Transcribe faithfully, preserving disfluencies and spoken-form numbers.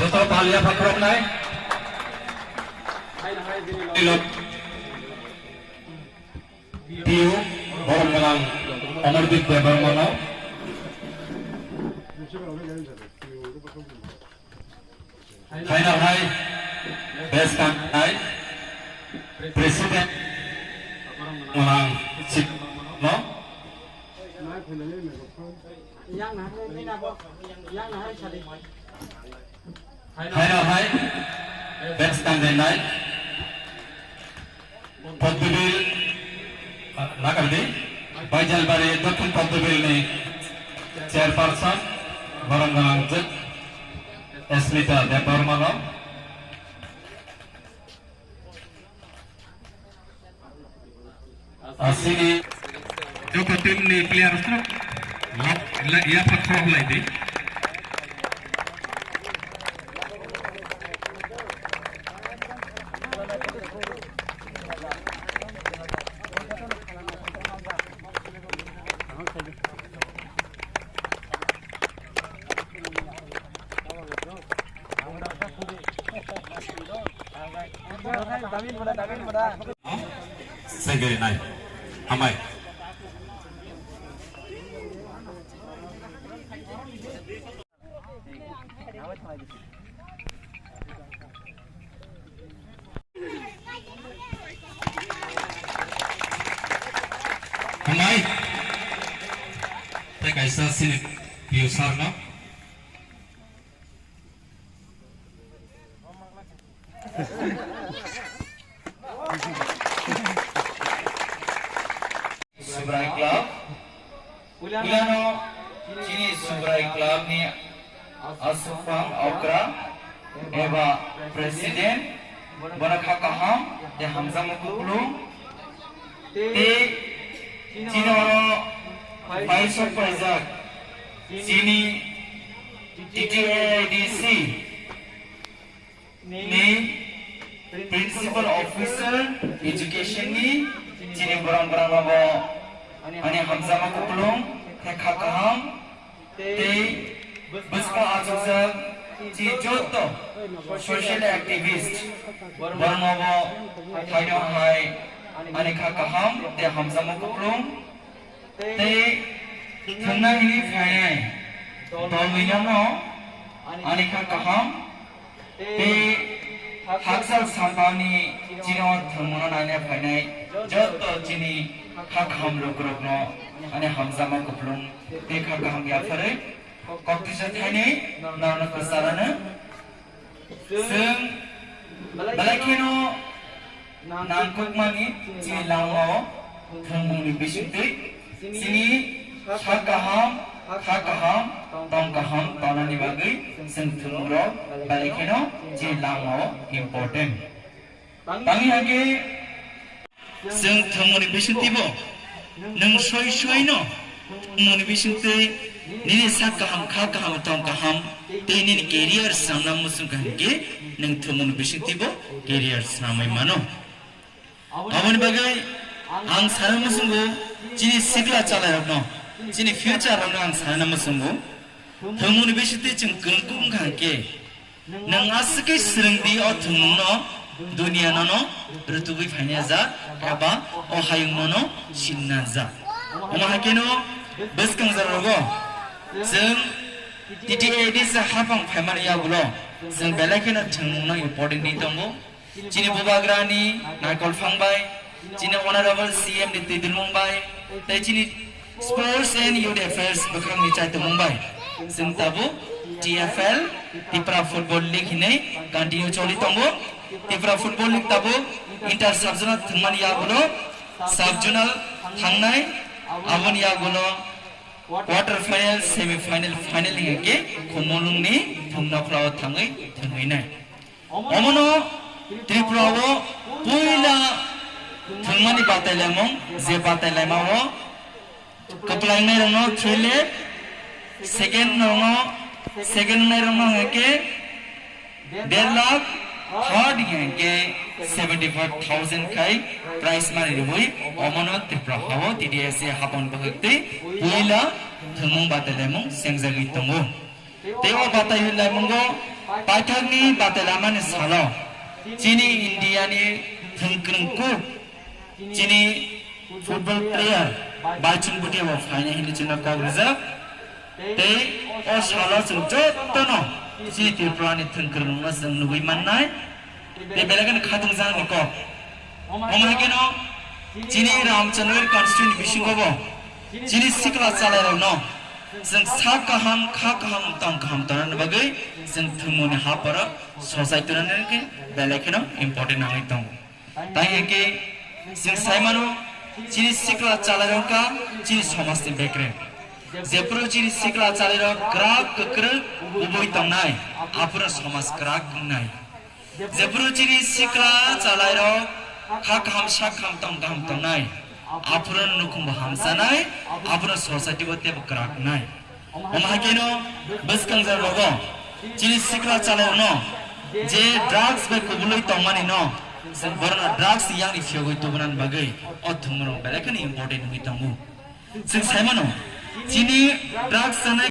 Palia Pakroknai. Piu, Boromgwnang Amardeep Debbarmano. Final hai best kanai President Gwnang Sikno. Yang na hai, yang na hai sadi. Haino hai, best kanjainai, Poddobil, ah, nagardi, Baijalbari, Dokhin Poddobil ni chairperson, borom gwnang jwk, Smita Debbarmano. Asini joto team ni players rok lap, la, yapha khok lai di. Segeri nai. Hambai. Hambai. Tei kaisa sini Piu sir no. Subrai Club. Ulano chini Subrai Club ni aswkphang okra eba president, bono kha kaham tei hamjakma kupulung tei chini oro paisok paijak chini T T A D C ni Principal Officer Education ni chini borang borang rokbo ani hamjakma kupulung tei kha kaham tei bwskango achukjak chini joto social activist boroknobo haino hai ani kha kaham tei hamjakma kupulung. Tei thwngna hwnwi phainai dolwinano ani kha kaham tei hakchal sampani chini o thwngmungno naina phainai joto chini kha kaham lukurokno ani hamjakma kupulung tei kha kaham yapharwi koktwisa thainwi norokno kwcharano. Chwng belai kheno nangkukmani chini langmao thwngmungni bisingtwi chini sak kaham, kha kaham, tong kaham tongnani bagwi chwng thwngmungrok belai kheno chini langmao important. Tangwi hake Chwng thwngmungni bisingtwibo nwng soi soino thwngmungni bisingtwi nini sak kaham, kha kaham, tong kaham tei nini career swnamna muchung kha hinkhe nwng thwngmungni bisingtwibo career swnamwi mano. Aboni bagwi ang sana muchungo chini sikla chalairokno, chini future rokno ang sana muchungo. Thwngmungni bisingtwi chwng kwrwngkuk wngkha hinkhe, nwng aswk khe swrwngdi o thwngmungno duniya nono rwtugwi phainai jak eba o hayung nono sinna jak. Omo hai kheno bwskang jora rogo chwng T T A D C hapang phaimani yagulo chwng belai kheno thwngmungno important di tongo. Chini Bubagrani Naikol Phang bai, chini Honorable C M ni twidulmung bai, tei chini Sports and Youth Affairs bwkhakni chaitumung bai. Chwng tabuk T F L, Tipra Football League hinwi continue choli tongo. Tipra Football League tabuk inter sub zonal thwngmani yagulo sub zonal thangnai, aboni yagulo quarter final, semi final, final hinkhe Khumulwngni thwng nokhrao thangwi thwngwi nai. Omono Tripura o puila thwngmani batailaimung, je batailaima o kwplainai rokno three lakh, second rokno, second nai rokno hwnkhe der lakh, third hwnkhe seventy five thousand khai prize money rwui omono Tripura hao T D S A hapon bwkhwktwi puila thwngmung batailaimung sengjagwi tongo. Tei o batai laimungo Paithakni batelama ni salo chini India ni thwngkwrwng kuk chini football player Baichung Bhutia bo phainai hinwi chwngno kok rijak. Tei o salo chwng jotono chini Tripura ni thwngkwrwng rokno chwng nugwi mannai. Tei belai kheno khatung jani kok. Omo hai kheno chini Ramchandra constituency bisingo bo chini sikla chalairokno chwng sak kaham, kha kaham, tong kaham tongnani bagwi chwng thwngmungni ha poro sochai tongnani khe belai kheno important nangwi tongo. Tai hai khe chwng sai mano chini sikla chalairok wngkha chini somajni bekreng. Jephuru chini sikla chalairok kwrak kwkrwk kubui tongnai, aphuru somaj kwrak wngnai. Jephuru chini sikla chalairok kha kaham sak kaham tong kaham tongnai, aphuru nukhungbo hamsanai, aphuru society bo teibo kwrak wngnai. Omo hai kheno bwskangjak rogo chini sikla chalairokno je drugs bai kubulwi tongmani no, chwng borokno drugs yakni phiyogwi tubunani bagwi o thwngmung rok belai kheno important wngwi tongo. Chwng sai mano chini drugs chanai